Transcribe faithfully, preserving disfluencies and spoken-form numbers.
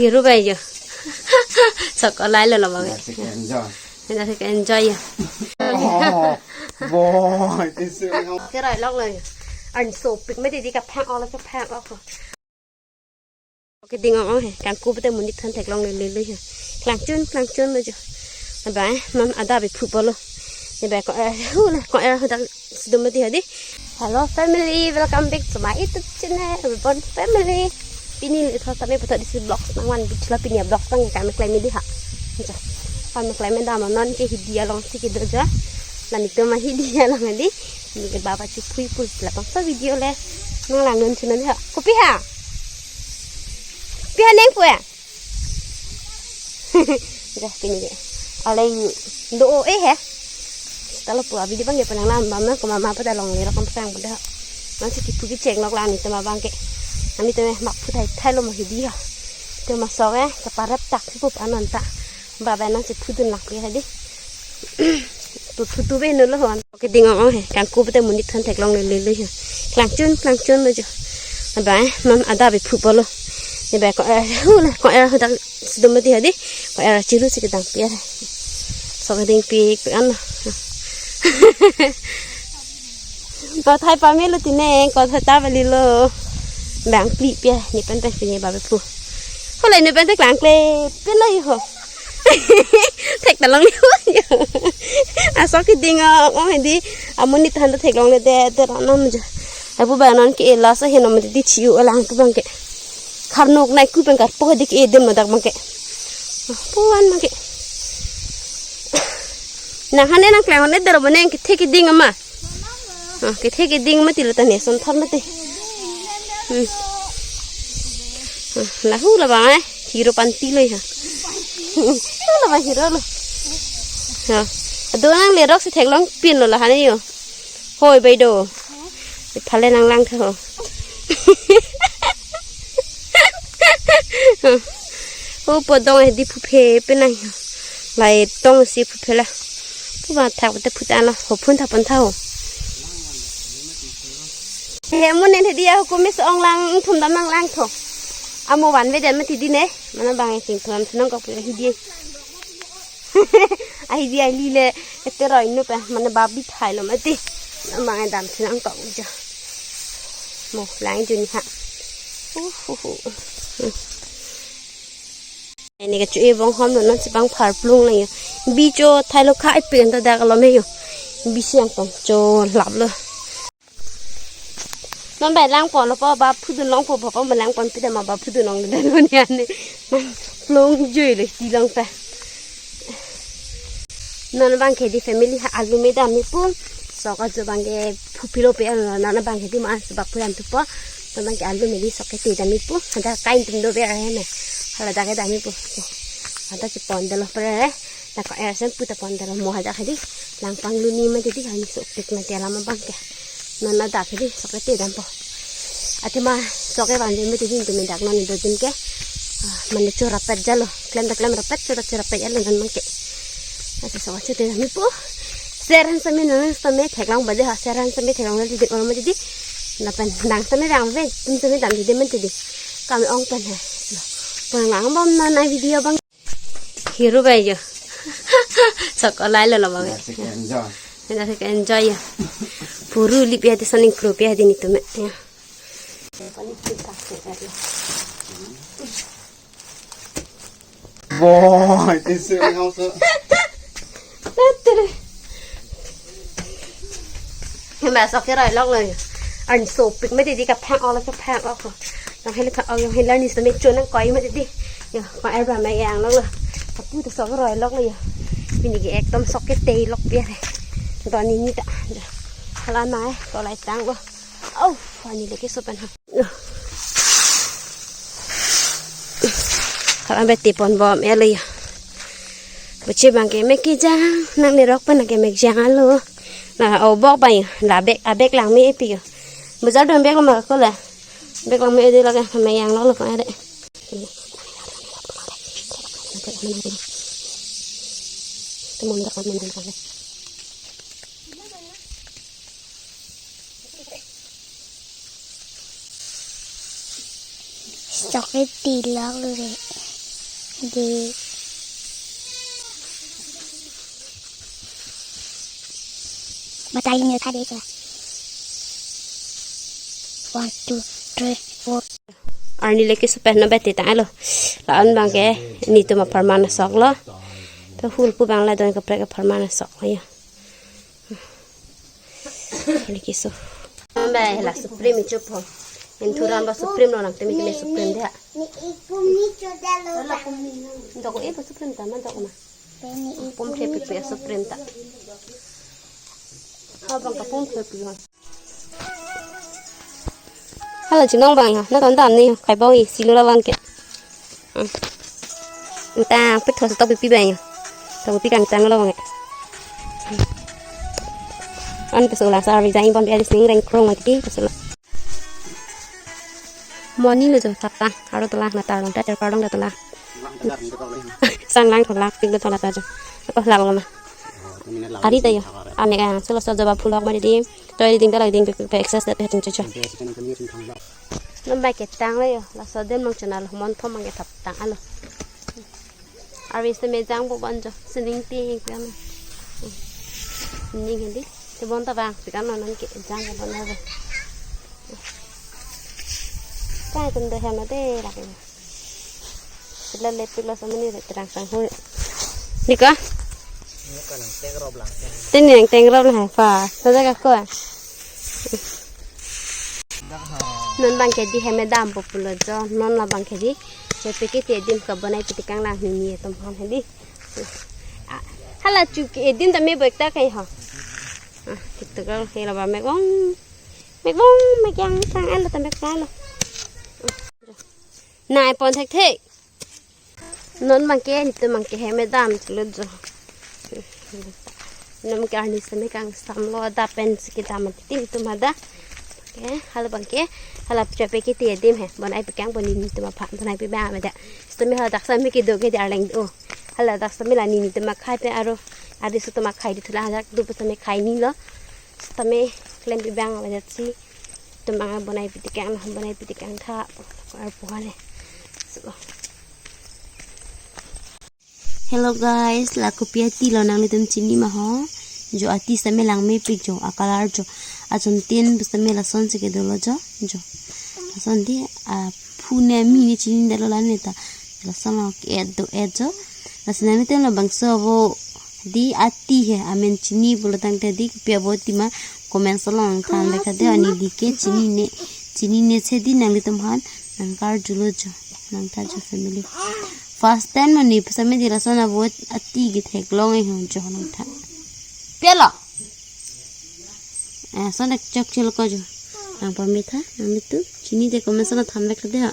Hiru bai jo. Sok olai lo lo bang. Asik enjoy. Asik enjoy ya. Oh, boy, this is Kira lok lo. An sopik mati di kaphang olo kaphang olo. Keding ong ong he, kangku pute monit than theklongle le le he. Klangchun, klangchun lo jo. Abai, non adap iphu polo. Ne bai ko er, hu le, ko er hu dak sidum mati hadi. Hello family, welcome back to my YouTube channel, Reborn Family. Pini ne tho tame puthot isi vlogs nangvan bit chula pini vlogs tang kami klem di ha. Jo. Kami klem dam non ke hidi alongsi kedo jo. Nani to ma hidi along di. Ne ke baba chupui pul sila bangso video le. Nanglang non chuna di ha. Kopi ha? Pi ha neng pu ya? Dah pini ke. Alai do o eh he. Talo pu abi di bang ya penang lam bam na ko mama pa dalong le rakam sang pada. Nangsi kipu kecheng nok lang ni tema bang ke. Ami tema mak pu thai thai lo mo hidi ha. Tema sok eh keparap tak pup anon ta. Baba nangsi phudun lak pi hadi. Tu thu tu be no lo hon. Keding ong ong he, kangku pute monit than theklongle le le he. Klangchun, klangchun lo jo. Abai, non adap iphu polo. Ne bai ko er, hu le, ko er hu dak sidum mati hadi. Ko er chiru si kedang pi er. Sok keding pi an. Ko thai pame lo tine, ko thai ta bali lo. Bang pli pi er, ne pen pen pi ne baba phu. Ko le ne pen theklang kle, pen lo yo ho. Thek ta long yo. Asok keding ong ong hadi. Amonit than ta theklongle de de ra nam jo. Apu ba non ke ela sa he nom di chiu alang pu bang ke. Kharnok nai ku bang kar po di ke edem dak bang ke. Puan bang ke. Nang hane nang klang ne der bo neng kethe keding ama. Ah, kethe keding mati lo tane son thar mati. Hmm. Ah, lahu la bang eh. Hero panti lo ya. Hu la bang hero lo. Ha. Ado nang le rok si theklong pin lo la hane yo. Hoi bai do. Phale nanglang tho. Ho podong eh di phuphe penang. Lai tong si phuphe la. Pu ba thak te phutan lo. Ho phun thak pon tha ho. He mo nen he dia hukum mis ong lang thum dam nanglang tho. Amo van ve den mati di ne. Mana bang eh sing thum thum nang kok pu hi di. Ai di ai li le ete roi nu pe mane babi thai lo mati. Mang dam thinang kok uja. Mo lang juni ha. Uh, uh, uh. Ini ke chu e bong hom non si bang phar plung lang yo. Bi cho thai lo kha ai pen ta dak lo me yo. Bi siang pon cho lap lo. Non bai lang pon lo po ba phudun long po po ba lang pon pida ma ba phudun long de lo ni ani. Long joi le ti long ta. Non bang ke di family ha alu me dam ni pu. So ka jo bang ke phu pilo pe non bang ke di ma ba phu dam tu po. Non bang ke alu me di so ke ti dam ni pu. Ada kain tum do be are me. Hala da ke dam ni pu. Ada si pon de lo pre. Na ko er sen pu ta pon dalo mo haja khadi. Lang panglu ni ma didi hani so pik ma te lama bang ke. Non na dak khadi so ke te dam po. Ati ma so ke bang de ma didi tu me dak non do din ke. Ah, mane chora pet jalo. Klem da klem rapet chora chora pet jalo non bang ke. Ati so ke te dam po. Seran sami non sami theklang bade ha seran sami theklang didi olo ma didi. Na pen dang sami dang ve, tum sami dam didi ma didi. Kami ong pen ha. Pon lang bom na na video bang. Hiru bai jo. Sok olai lo lo bang. Asik enjoy. Asik enjoy ya. Puru lip ya di soning kru ya di nitu me. Ya. Boy, this is also. Hemba sok ke roi lok lo. An sopik me didi kaphang olo kaphang olo. Yang hele phang olo yang hele ni sami chon nang koi me didi. Ya, ko er ba me yang lok lo. Kapu to sok roi lok lo ya. Pini ke ekdom sok ke tei lok pi re. Don ni ni ta. Hala ma eh, ko lai tang lo. Au, ani le ke sopan ha. Hala bete pon bom e lo ya. Buche bang ke mek kejang, nang ne rok pen ke mek jang alo. Na o bok bang la bek, a bek lang me epi yo. Bazar dun bek ma ko la. Bek lang me de la ke me yang lo lo pa de. Tumon dak man man. Sok ke tilok le. Dei. Batai ni tha dei cha. One, two, three, four. Arni le keso pen no bete tanglo. La-an abangke netum apharman asoklo. To hul pu abang la don kaprek apharman asoklo ya. Arni keso. Ambe la Supreme ichup ho. Enthuram ba Supreme lo nang temi temi Supreme dia. Ni ikum ni chodalo ta. Dok e ba Supreme ta ma dok ma. Peni Pum ikum phe ni pi pi Supreme ta. Abang ka pum phe pi ha. Hala chinong abang ha. Na ton dam ni khai bong isi lo la abangke. Hmm. Entang pik thos tok pipi abang ya. Tok pipi kang tang lo abang ya. An keso la sa ri jang pon bia sing reng krong mati keso la. Moni lo jo thap ta, aro tola, na tar long ta, ter par long ta tola. Sang lang thola, pik lo tola ta jo. Ko lang lo ma. Ari ta yo. Ame ka solo so jawab phulok ma dei. Toi ding ta la ding pe access da pe ching cho cho. Number ke tang lo yo. Laso dem long chonal mon thom abangke thap tanglo. Arve sitame jang bo bon jo. Sining ti hing pian. Ning hindi. Te bon ta bang pikan non ke jang bo bon jo. Kai tum de hem de lake. Sila le pik lo so meni re terang sang hui. Dei ko? Tini nang teng rop lang pa. Saja ka ko. Non abangke dei hem dampo pulo jo. Non la abangke dei. Chepe kiti adim ka bonai pitikang lang nini atum aphan dei. Ah, hala chu ke adim ta me bo ekta kai ho. Ah, TikTok lo hela ba mek bong. Mek bong mek yang sang alo ta mek lo. Nai pon thek thek. Non abangke netum abangke hem dam chelo jo. Non abangke arni sitame kangsam lo da pen si kedam ati netum hadak. Ke hala abangke hala chepe kiti adim he. Bonai pikang pon netum aphan bonai pi ba me da. Sitame hadak sitame kedo ke di arleng o. Hala dak sitame la netum akhai pe aro. Ari sitame akhai di thula hadak du sitame khai ni lo. Sitame klem pi bang la jat si. Netum abang bonai pitikang na bonai pitikang tha. Arpu hale. So. Hello guys, la kopi ati lo nanglitum chini ma ho. Jo ati sitame lang mepik jo, a color jo. Achon tin sitame lason si kedo lo jo, jo. Lason dei, a phu ne mi ne chinidetlo la ne ta. Lason lo ke-et do et jo. Lasi nanglitum labangso vo dei ati he, amen chini pulo tangte dei kopi avo ati ma comment along than le kade ani dei ke chinine, chinine si dei nanglitum aphan nangkarjulo jo, nangtha jo family. First time mani sitame dei lason avo ati ketheklong e ho jo nangtha. Pia lo. Eh, son ek chok chil ko jo. Nang pame tha, nanglitum. Chinide comment along than le kade ha.